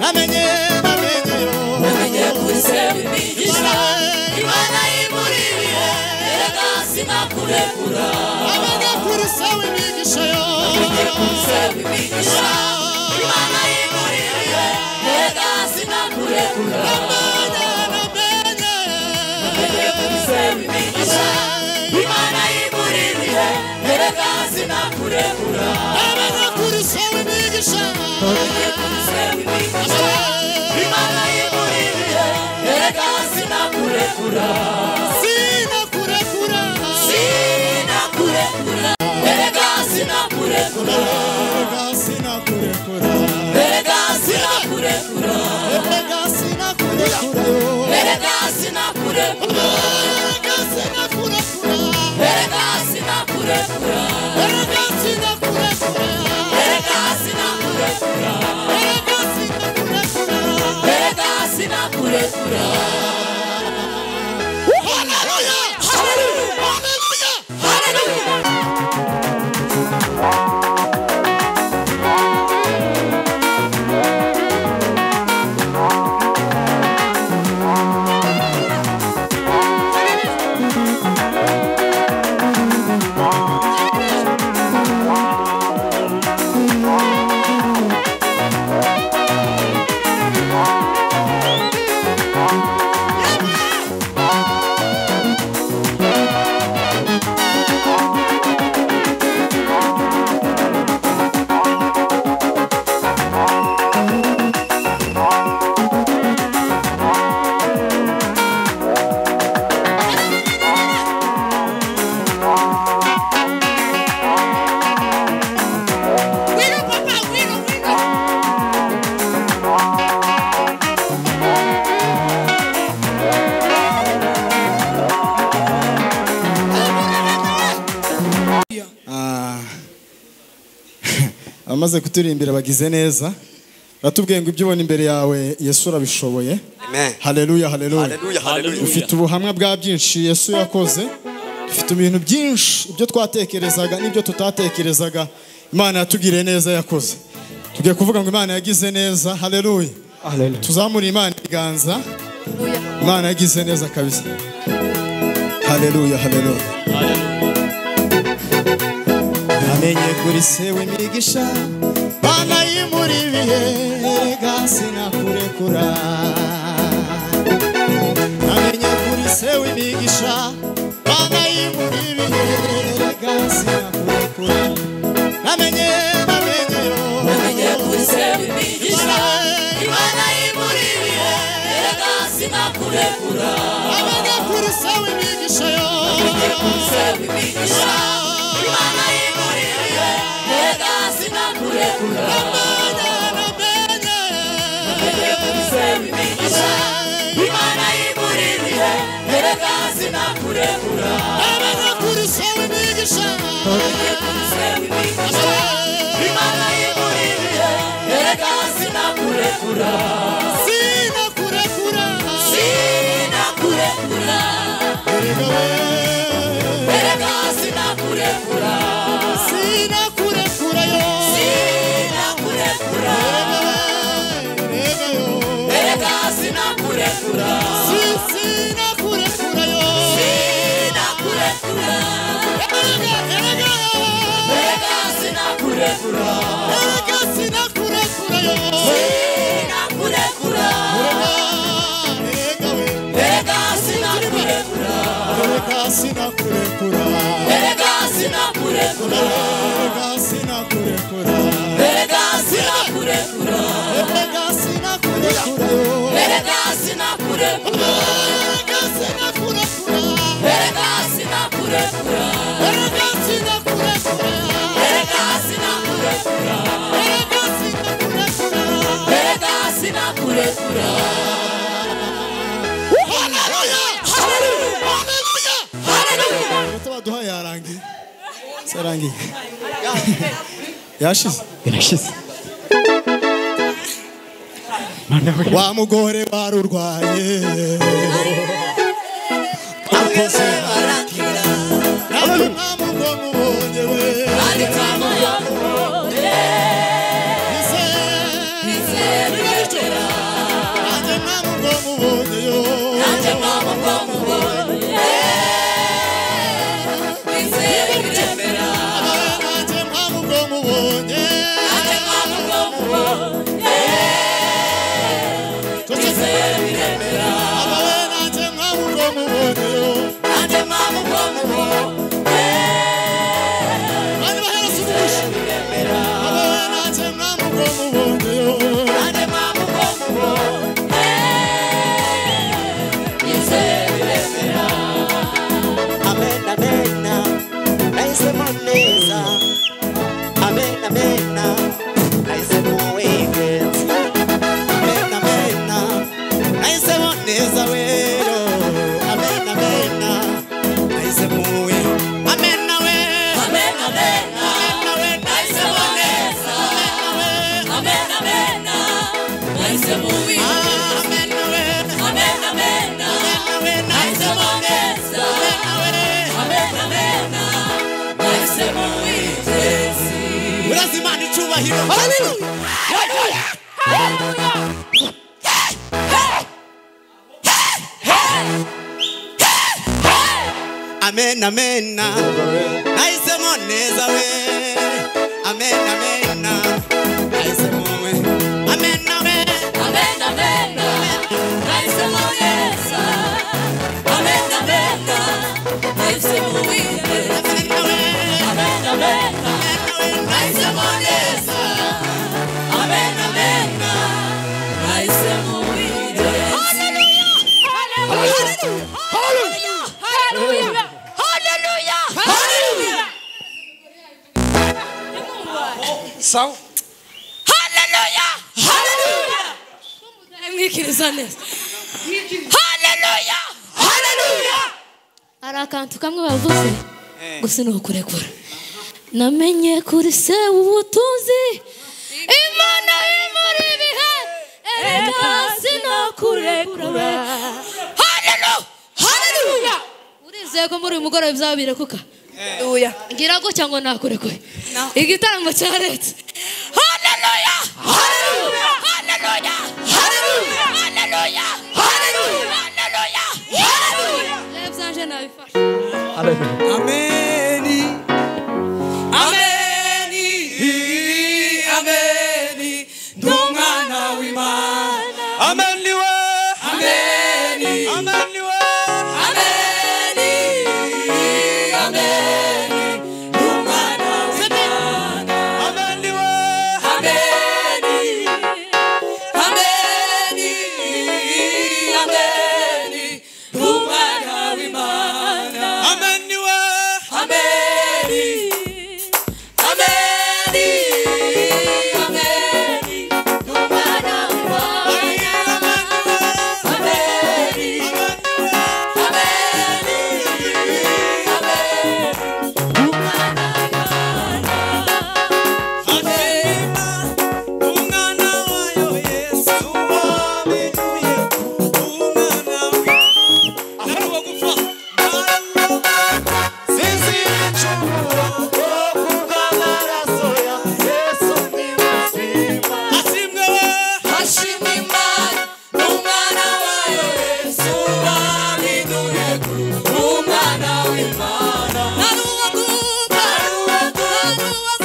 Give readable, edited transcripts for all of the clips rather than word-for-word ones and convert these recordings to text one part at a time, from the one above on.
Namenye namenye yo Namenye kuri se w'imigisha Imana imuriye erega sinakurekura Namenye kuri se w'imigisha yo Namenye kuri se w'imigisha Imana imuriye erega sinakurekura Namenye namenye Namenye kuri se w'imigisha Imana imuriye erega sinakurekura Namenye kuri se w'imigisha Namenye kuri se w'imigisha Imana imuriye erega sinakurekura Sinakurekura Sinakurekura erega sinakurekura Erega sinakurekura Erega sinakurekura Erega sinakurekura yo Erega sinakurekura Erega sinakurekura Erega sinakurekura Erega sinakurekura Erega sinakurekura Erega sinakurekura Erega sinakurekura Hallelujah! Hallelujah! Hallelujah! Hallelujah! Wino papa, wino, wino. Abamaze kuturimbira bagize neza batubwiye ngo ibyo ubona imbere yawe Yesu urabishoboye. Amen. Haleluya, haleluya. Haleluya, haleluya. Dufite ubuhamya bwa byinshi Yesu yakoze, dufite ibintu byinshi ibyo twatekerezaga n'ibyo tutatekerezaga Imana yatugiriye neza yakoze. Tugiye kuvuga ngo Imana yagize neza. Haleluya. Tuzamure Imana ibiganza. Imana yagize neza kabisa. Haleluya, haleluya. Namenye kuri se w'imigisha Mana imuri ibihe erega sinakurekura Namenye kuri se w'imigisha Mana imuri ibihe erega sinakurekura Namenye namenye yo Namenye kuri se w'imigisha Imana imuriye erega sinakurekura Namenye kuri se w'imigisha yo Namenye kuri se w'imigisha Imana imuriye erega sinakurekura Namenye namenye Namenye kuri se w'imigisha Imana imuriye erega sinakurekura Namenye kuri se w'imigisha Namenye kuri se w'imigisha Imana imuriye erega sinakurekura Sinakurekura Sinakurekura Erega we Erega sinakurekura Sinakurekura yo Sinakurekura Erega yo Erega sinakurekura Sinakurekura yo Sinakurekura Erega erega Erega sinakurekura Erega sinakurekura yo Sinakurekura Erega erega we Erega sinakurekura Erega sinakurekura Erega sinakurekura Erega sinakurekura Erega sinakurekura Erega sinakurekura yo Erega sinakurekura Erega sinakurekura Erega sinakurekura Erega sinakurekura Erega sinakurekura Erega sinakurekura Erega sinakurekura Hallelujah! Hallelujah! Hallelujah! Hallelujah! Amanota baduhaye yarangiye. Yarangiye. Yashize. Irashize. Wa mugore warurwaye Akoze barakira nawe ntamubwo mubonye we ariko amuyamubonye Ise izere Nahisemo Uwiteka. Amen Amen, amen. Nahisemo neza. Amen, amen. Nahisemo Uwiteka. Uraza Imana icyubahiro. Hallelujah. Amen, amen. Nahisemo neza we. Amen, amen. Nahisemo we. Amen, amen. Amen, amen. Nahisemo neza. Amen, amen. Nahisemo Uwiteka. Amen, Amen, amen. Nahisemo neza. Amen, amen. Nahisemo Uwiteka. Hallelujah. Hallelujah. Hallelujah. Sawa. Hallelujah. Hallelujah. Mwikiriza neza. Hallelujah. Hallelujah. Hari akantu kamwe bavuze gusa ni ukurekura. Namenye kuri se ubutunzi Imana imuri ibihe erega sinakurekura. Hallelujah. Hallelujah. Urizeye ko muri uyu mugoroba bizaba birekuka. Hallelujah. Ngira gutya ngo nakurekuye. Igitaramo cyaretse. Hallelujah. Hallelujah. Hallelujah. Hallelujah. Hallelujah. Hallelujah. Hallelujah. Hallelujah. Byanje nabifashe. Ameni. Ameni. Ameni. Ndumwana w'Imana. Ameni we. Ameni. Ameni we. Ameni. Ameni. Ndumwana w'Imana. Ameni we. Ameni. Ameni. Ameni. Ndumwana w'Imana. Ameni we. Ameni. Ameni. Ameni. Ndumwana w'Imana. Ameni. Ameni. Ameni. Ndumwana w'Imana. Umwana wayo Yesu wabinuye umwana we naruwo gupfa Sinzi ibicumuro kubw'amaraso ya Yesu ni muzima. ashimwe we Hashimwe Imana, n'umwana wayo Yesu wabiduye umwana w'Imana.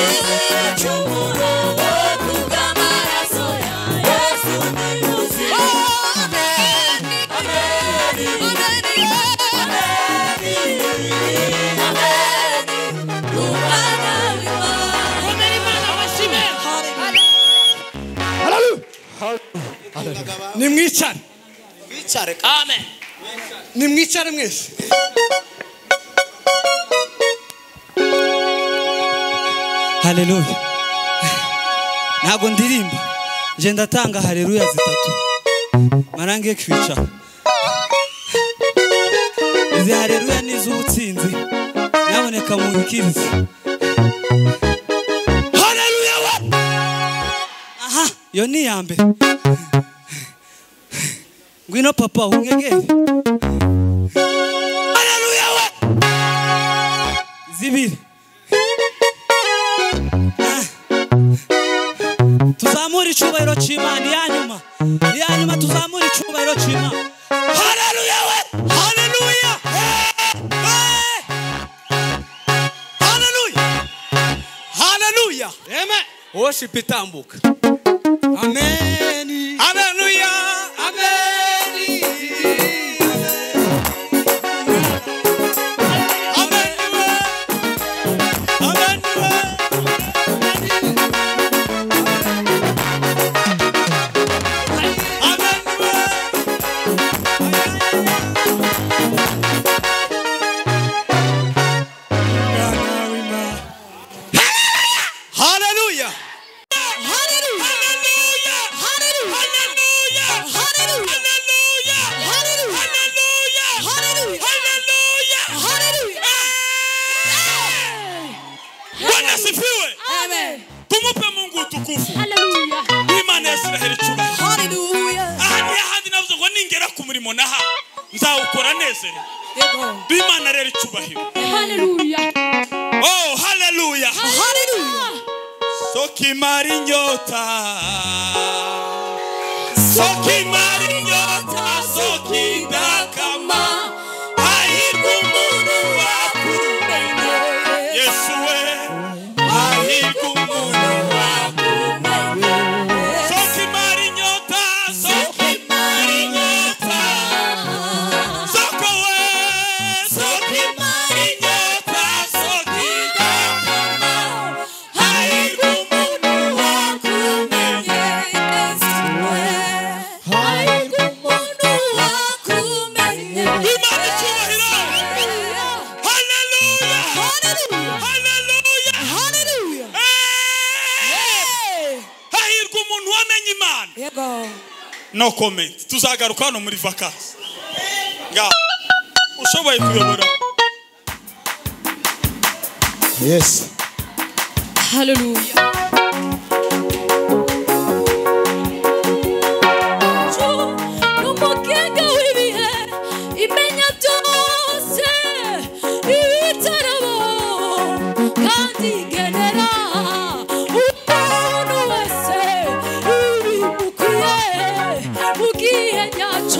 Ibicumuro kubw'amaraso ya Yesu ni muzima. Ameni, ameni, ameni, n'umwana w'Imana. Nimwicare. Wicare. Amen. Nimwicare mwese. Haleluya. Ntabwo ndirimba. Nje ndatanga haleluya zitatu. Marange kwicara. Izi haleluya ni iz'ubutsinzi. Nyaboneka munkirize. Haleluya we. Aha, iyo ni iya mbere. Ngwino papa umwegere. Haleluya we. Zibiri. Ah. Tuzamure icyubahiro cy'Imana iya nyuma. Iya nyuma tuzamure icyubahiro cy'Imana. Haleluya we. Haleluya. Hey. Haleluya. Haleluya. Amen. Worship itambuka. Ameni. Haleluya. Ameni. Amen we. Amen we. Amen we. Hallelujah. Hallelujah. Hallelujah. Umurimo naha nzawukora nezerewe. Duhe Imana rero icyubahiro. Hallelujah. Oh, haleluya. Hallelujah. Sokimara inyota, sokimara inyota, sokidakama, hahirwa umuntu wakumenye Yesu we, hahirwa umuntu wakumenye. Sokimara inyota, sokimara inyota, soko we, sokimara inyota, sokidakama, hahirwa umuntu wakumenye. Imana icyubahiro. Haleluya. Haleluya. Hey! Hahirwa umuntu wamenye Imana. No comment. Tuzagaruka hano muri vacances. Ngaho ushoboye kuyobora. Yes. Hallelujah. N'umugenga w'ibihe imenya byose ibitarabo kandi igenera umuntu wese ibimukwiye mu gihe nyacyo.